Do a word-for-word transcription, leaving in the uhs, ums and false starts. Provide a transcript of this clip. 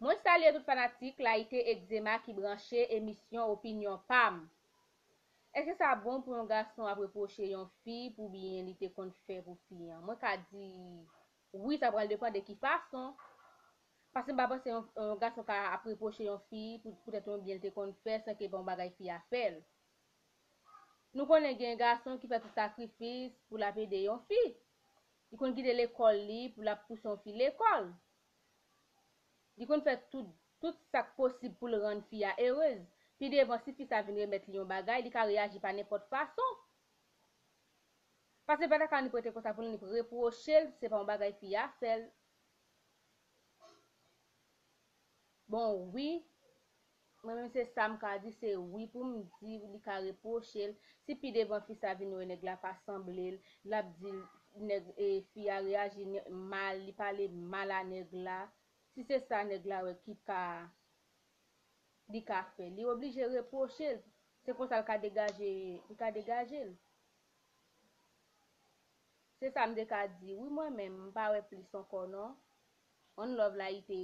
Mwen salye tout fanatik Layite Egzema ki branche emisyon Opinyon Pam. Èske sa bon pou yon gason ap repwoche yon fi pou byen li te konn fè pou fi an? Mwen ka di wi, sa pral depann de ki fason. Paske m pa panse yon, yon gason ka ap repwoche yon fi pou, poutèt yon byen li te konn fè san ke pa yon bagay fi a fè l. Nou konnen gen gason ki fè tout sakrifis pou l ap ede yon fi. Li konn kite lekòl li pou l ap pouse yon fi lekòl. Li konn fè tout, tout sa k posib pou l rann fi a erez. Pi devan, si fi sa vin remèt li yon bagay, li ka reyaji pa nenpòt fason. Paske pa ta ka ni prete konsa pou l ni repwoche l, se pa yon bagay fi a fè l. Bon, wi, mwen menm se sa m ka di, se wi pou m di li ka repwoche l. Si pi devan fi sa vin wè nèg la pa sanble l, l ap di nèg, e, fi a reyaji nè- mal, li pale mal a nèg la. Si se sa nèg la wè ki ka, li ka fè, li oblije repwoche l. Se konsa l ka degaje, li ka degaje l. Se sa m te ka di. Wi, mwen menm, m pa wè plis ankò non. One love Layite.